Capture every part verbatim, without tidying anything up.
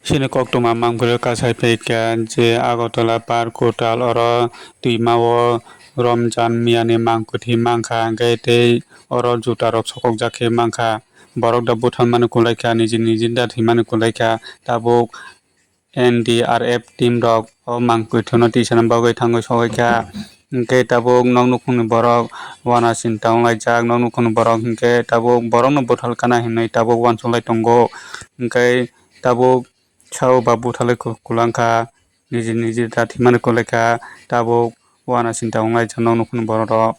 Chini koktwma mangpili kasai phaikha je Agartala Park Hotel oro twima o Ramzan miyani mangkwthwi mankha, hwnkhe tei oro jutarok sokokjak khe mankha. Borok da butharmani kwlaikha, niji niji da thwimani kwlaikha. Tabuk N D R F team rok o mangkwthwino tisana bagwi thangwi sokaikha. Hwnkhe tabuk nok nukhungni borok uanasinta wnglaijak, nok nukhungni borok hwnkhe tabuk borokno bwtharkana hinwi tabuk uansuk lai tongo. Hwnkhe tabuk sao ba bwtharlai kwlangkha, niji niji da thwimani kwlaikha, tabuk uanasinta wnglaijak nok nukhungni borok rok.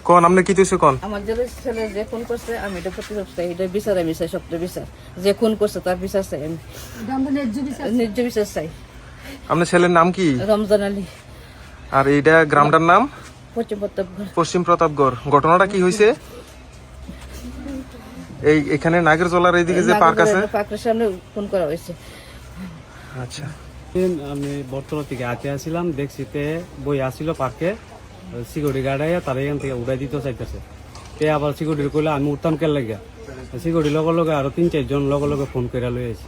কোন? আপনি কি তুইছে কোন? আমার যে ছেলে যে খুন করছে, আমি এটা প্রতিশোধ চাই, এটা বিচার আমি চাই, সত্য বিচার। যে খুন করছে, তার বিচার চাই আমি। এটা আমরা ন্যায্য বিচার চাই। ন্যায্য বিচার চাই। আপনার ছেলের নাম কি? রমজান আলী। আর এইটা গ্রামটার নাম? পশ্চিম প্রতাপগড়। পশ্চিম প্রতাপগড়। ঘটনাটা কি হয়েছে? এই এখানে নাগেরজলার এইদিকে যে নাগের পার্ক আছে? জলের পার্কের সামনে খুন করা হয়েছে। আচ্ছা। আমি বটতলা থেকে আতে আসছিলাম, দেখছি তে বই আসিল পার্কে, সিকিউরিটি গার্ড আইয়া তারা এখান থেকে উঠাই দিতে চাইতেছে। তে আবার সিকিউরিটি কইলে আমি উঠতাম কেন লাগিয়া? সিকিউরিটি লগে লগে আরো তিন চারজন লগে লগে ফোন করে লই আইছে।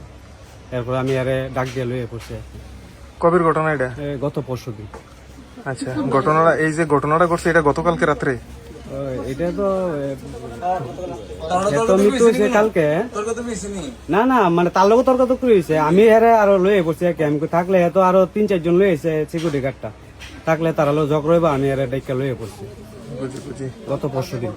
এরপর আমি আরে ডাক দিয়ে লই পড়ছি আর কি। কবের ঘটনা এটা? এ, গত পরশু দিন। আচ্ছা, ঘটনাটা, এই যে ঘটনাটা ঘটছে, এটা গতকালকে রাত্রে? ও, এটা তো, এ, এ তো মৃত্যু হয়েছে কালকে। না, না, মানে তার লগে তর্ক তর্ক হয়েছে। আমি এরে আরো লয়ে পড়ছি আর কি। আমি থাকলে এত আরো তিন চারজন লয়ে এসে সিকিউরিটি গার্ডটা। থাকলে তারা লো জগ রইবা, আমি এরে ডেকে লয়ে পড়ছি। বুঝি, বুঝি। গত পরশু দিন।